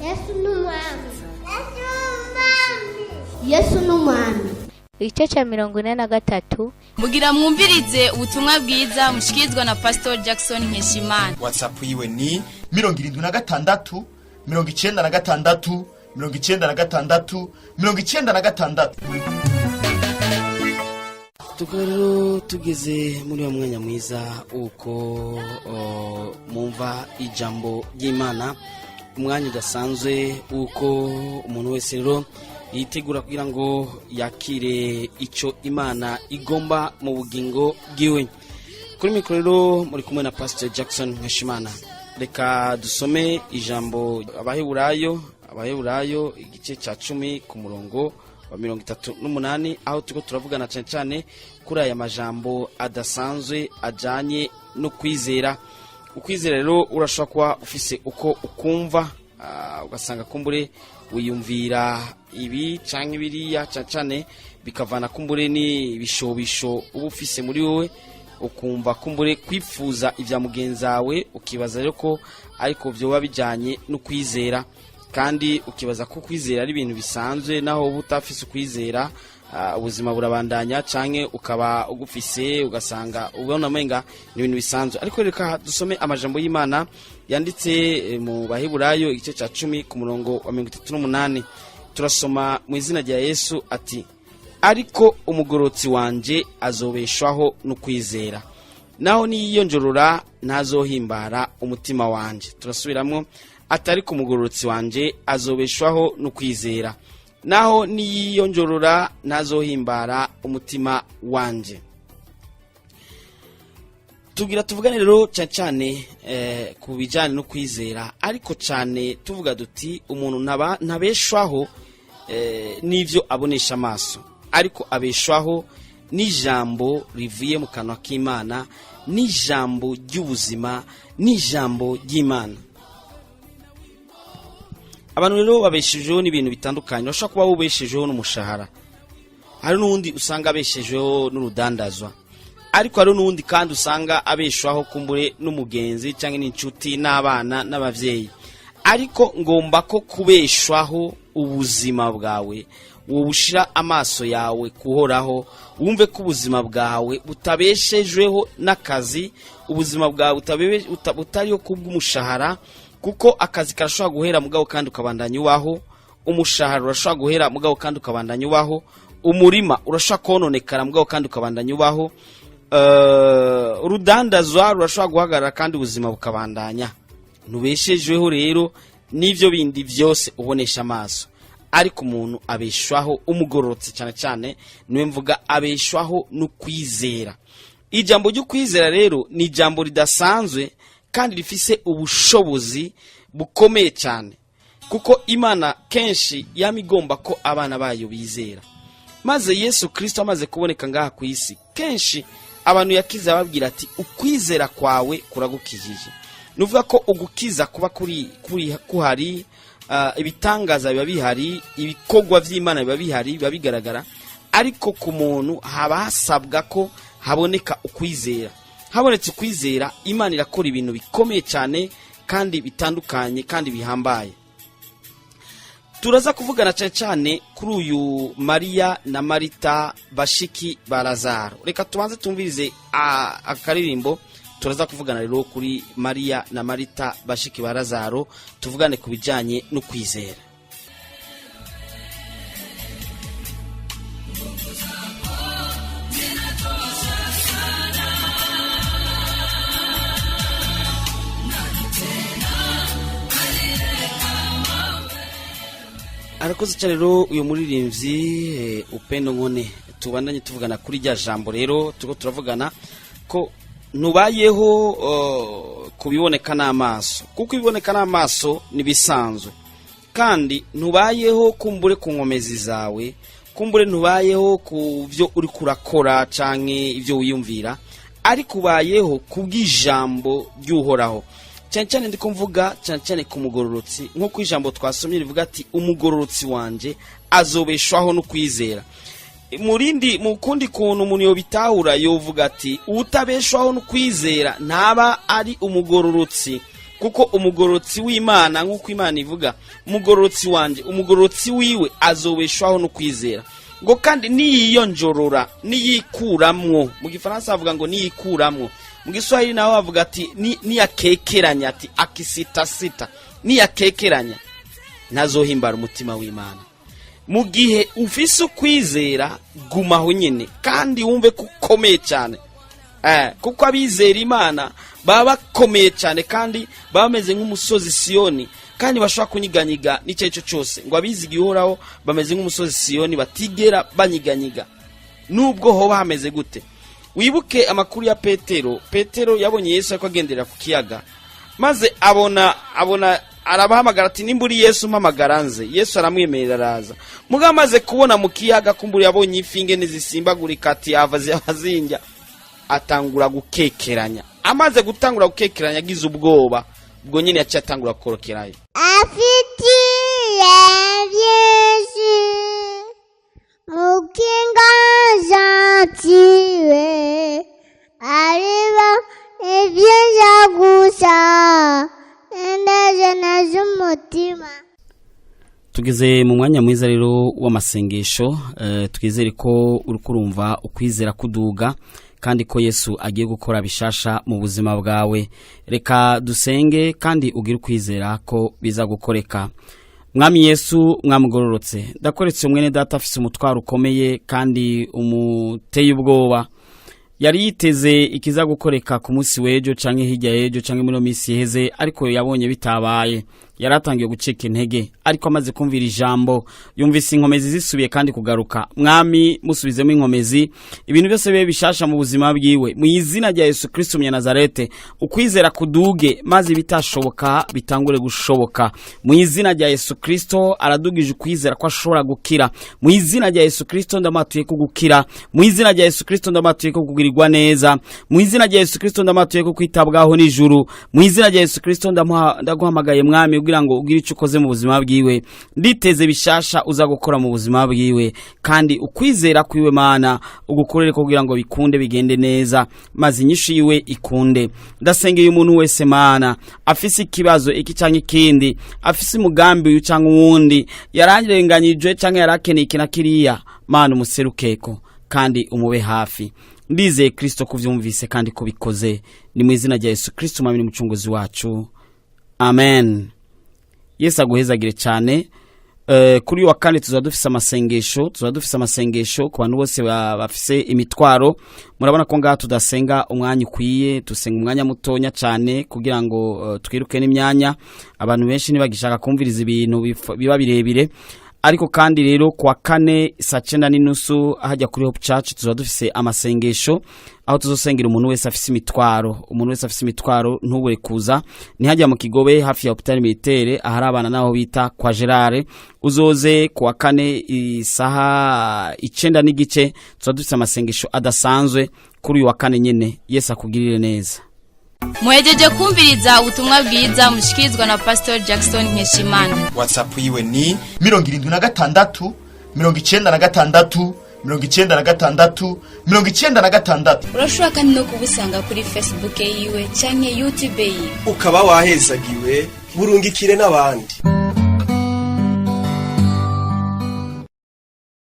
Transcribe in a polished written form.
Yesu ni umwami. Yesu ni umwami. Igice cya 43. Mugira mwumvirize ubutumwa bwiza mushikirizwa na Pastor Jackson Nkeshimana. WhatsApp yiwe ni 76 96 96 96. Tukaba rero tugeze muri wa mwanya mwiza uko mumva ijambo ry'Imana, umwanya udasanzwe uko umuntu wese rero yitegura kugira ngo yakire icyo Imana igomba mu bugingo bwiwe. Kuri mikoro rero muri kumwe na Pastor Jackson Nkeshimana. Reka dusome ijambo Abaheburayo, Abaheburayo igice cya 10 ku murongo wa 38, aho turiko turavugana cyane cyane kuri aya majambo adasanzwe ajanye no kwizera. Ukwizera rero urashobora kuba ufise uko ukumva, ugasanga kumbure wiyumvira ibi canke biriya, cane cane bikavana kumbure n'ibishobisho uba ufise muri wowe, ukumva kumbure kwifuza ibya mugenzi wawe, ukibaza rero ko ariko vyoba bijanye no kwizera, kandi ukibaza ko kwizera ari ibintu bisanzwe, naho uba utafise ukwizera ubuzima burabandanya, canke ukaba ugufise ugasanga ubona umenga ni ibintu bisanzwe. Ariko reka dusome amajambo y'Imana yanditse mu Baheburayo igice ca 10 ku murongo wa 38. Turasoma mu izina rya Yesu ati: "Ariko umugorotsi wanje azobeshwaho no kwizera, naho niyiyonjorora ntazohimbara umutima wanje." Turasubiramwo ati: "Ariko umugororotsi wanje azobeshwaho no kwizera, naho niyiyonjorora ntazohimbara umutima wanje." Tugira tuvugane rero cyane cyane ku bijyanye no kwizera, ariko cyane tuvuga duti umuntu ntabeshwaho n'ibyo abonesha amaso, ariko abeshwaho n'ijambo rivuye mu kanwa k'Imana, n'ijambo ry'ubuzima, n'ijambo ry'Imana. Abantu rero babeshejeho n'ibintu bitandukanye. Bashobora kuba bubeshejeho n'umushahara, hari n'uwundi usanga abeshejeho n'urudandazwa, ariko hari n'uwundi kandi usanga abeshwaho kumbure n'umugenzi cyangwa n'inshuti n'abana n'abavyeyi. Ariko ngomba ko kubeshwaho ubuzima bwawe wobushira amaso yawe kuhoraho, wumve ko ubuzima bwawe butabeshejweho n'akazi, ubuzima bwawe butariho kubw'umushahara, kuko akazi karashobora guhera mugabo kandi ukabandanya ubaho, umushahara urashobora guhera mugabo kandi ukabandanya ubaho, umurima urashobora kononekara mugabo kandi ukabandanya ubaho, urudandazwa rurashobora guhagarara kandi ubuzima bukabandanya. Ntubeshejweho rero n'ibyo bindi byose ubonesha amaso, ariko umuntu abeshwaho, umugororotse cyane cyane niwe mvuga, abeshwaho no kwizera. Ijambo ryo kwizera rero ni ijambo ridasanzwe kandi rifise ubushobozi bukomeye cyane, kuko Imana kenshi yama igomba ko abana bayo bizera. Maze Yesu Kirisito amaze kuboneka ngaha ku isi, kenshi abantu yakize ababwira ati: "Ukwizera kwawe kuragukijije." Ni ukuvuga ko ugukiza kuba kuri kuhari, ibitangaza biba bihari, ibikorwa by'Imana biba bihari, biba bigaragara, ariko ku muntu haba hasabwa ko haboneka ukwizera. Habonetse ukwizera, Imana irakora ibintu bikomeye cyane kandi bitandukanye kandi bihambaye. Turaza kuvugana cyane cyane kuri uyu Mariya na Marita, bashiki ba Lazaro. Reka tubanze tumvirize akaririmbo. Turaza kuvugana rero kuri Mariya na Marita, bashiki ba Lazaro, tuvugane ku bijyanye no kwizera. Arakoze cyane rero uyu muririmbyi Upendo Nkone. Tubandanye tuvugana kuri rya jambo rero turiko turavugana ko ntubayeho ku biboneka n'amaso, kuko ibiboneka n'amaso nibisanzwe, kandi ntubayeho kumbure ku nkomezi zawe, kumbure ntubayeho ku byo uri kurakora canke ibyo wiyumvira, ariko ubayeho ku bw'ijambo ry'Uhoraho. Cyane cyane ndiko mvuga cyane cyane ku mugororotsi, nk'uko ijambo twasomye rivuga ati: "Umugororotsi wanje azobeshwaho no kwizera." Murindi mu kundi kuntu umuntu yobitahura, yovuga ati: "Utabeshwaho no kwizera ntaba ari umugororotsi." Kuko umugororotsi w'Imana, nk'uko Imana ivuga, umugororotsi wanjye, umugororotsi wiwe azobeshwaho no kwizera. Ngo kandi niyiyonjorora, niyikuramwo, mu Gifaransa bavuga ngo niyikuramwo, mu Giswahili naho bavuga ati niyakekeranya, ati akisitasita, niyakekeranya ntazohimbara umutima w'Imana. Mu gihe ufise ukwizera, gumaho nyine kandi wumve ko ukomeye cyane. Kuko abizera Imana baba bakomeye cyane kandi baba bameze nk'umusozi Siyoni, kandi bashobora kunyiganyiga n'icyo ari cyo cyose. Ngo abizigiye Uhoraho bameze nk'umusozi Siyoni, batigera banyiganyiga nubwo hoba hameze gute. Wibuke amakuru ya Petero. Petero yabonye Yesu ariko agendera ku kiyaga, maze abona arabahamagara ati: "Nimba uri Yesu, mpamagara nze." Yesu aramwemerera, araza. Mugabo amaze kubona mu kiyaga, kumbura yabonye ifi ingene zisimbagurika, ati yava zinjya, atangura gukekeranya. Amaze gutangura gukekeranya, agize ubwoba, ubwo nyine yaciye atangura gukorokerayo. Afitiye byinshi mukinga gentile, ariba ibyiza gusa indege z'umutima. Tugeze mu mwanya mwiza rero w'amasengesho. Twizere ko uri kurumva ukwizera kuduga kandi ko Yesu agiye gukora bishasha mu buzima bwawe. Reka dusenge kandi ugire ukwizera ko biza gukoreka. Mwami Yesu, mwamugororotse, ndakoretse umwene data afise umutwaro ukomeye kandi umuteye ubwoba. Yari yiteze ikiza gukoreka ku munsi w'ejo canke hirya y'ejo canke muri iyo minsi iheze, ariko yabonye bitabaye, yari atangiye gucika intege. Ariko amaze kumvira ijambo, yumvise inkomezi zisubiye kandi kugaruka. Mwami, musubizemo inkomezi, ibintu byose bibe bishasha mu buzima bwiwe mu izina rya Yesu Kristo Umunyanazarete. Ukwizera kuduge, maze ibitashoboka bitangure gushoboka mu izina rya Yesu Kristo. Aradugije ukwizera ko ashobora gukira. Mu izina rya Yesu Kristo ndamatuye ko gukira. Mu izina rya Yesu Kristo ndamatuye ko kugirirwa neza. Mu izina rya Yesu Kristo ndamatuye ko kwitabwaho n'ijuru. Mu izina rya Yesu Kristo ndaguhamagaye Mwami, kugira ngo ugire icyo ukoze mu buzima bwiwe. Nditeze bishasha uza gukora mu buzima bwiwe, kandi ukwizera kwiwe, Mana, ugukorere kugira ngo bikunde bigende neza, maze inyishu yiwe ikunde. Ndasengeye umuntu wese, Mana, afise ikibazo iki cyangwa ikindi, afise umugambi uyu cyangwa uwundi, yararenganyijwe cyangwa yarakeneye iki na kiriya. Mana, umuserukeko kandi umube hafi. Ndizeye Kristo kuvyumvise kandi kubikoze. Ni mu izina rya Yesu Kristo, Umwami n'Umucunguzi wacu, amen. Yesu aguhezagire cyane. Kuri uyu wa kane tuzaba dufise amasengesho ku bantu bose bafise imitwaro. Murabona ko ngaha tudasenga umwanya ukwiye, dusenga umwanya mutonya cyane kugira ngo twiruke n'imyanya. Abantu benshi ntibagishaka kumviriza ibintu biba birebire. Ariko kandi rero kuwa kane saa 9:30 hajya kuri Hope Church tuzaba dufise amasengesho, aho tuzosengera umuntu wese afise imitwaro. Umuntu wese afise imitwaro ntubure kuza. Ntihajya mu Kigobe, hafi ya Hôpital Militaire, ahari abana naho bita kwa Gerard. Uzoze kuwa kane isaha 9:30, tuzaba dufise amasengesho adasanzwe kuri uyu wa kane nyene. Yesu akugirire neza. Muhejeje kumviriza ubutumwa bwiza mushikirizwa na Pastor Jackson Nkeshimana. WhatsApp yiwe ni 76 96 96 96. Urashobora kandi no kubusanga kuri Facebook yiwe canke YouTube yiwe. Ukaba wahezagiwe, burungikire n'abandi.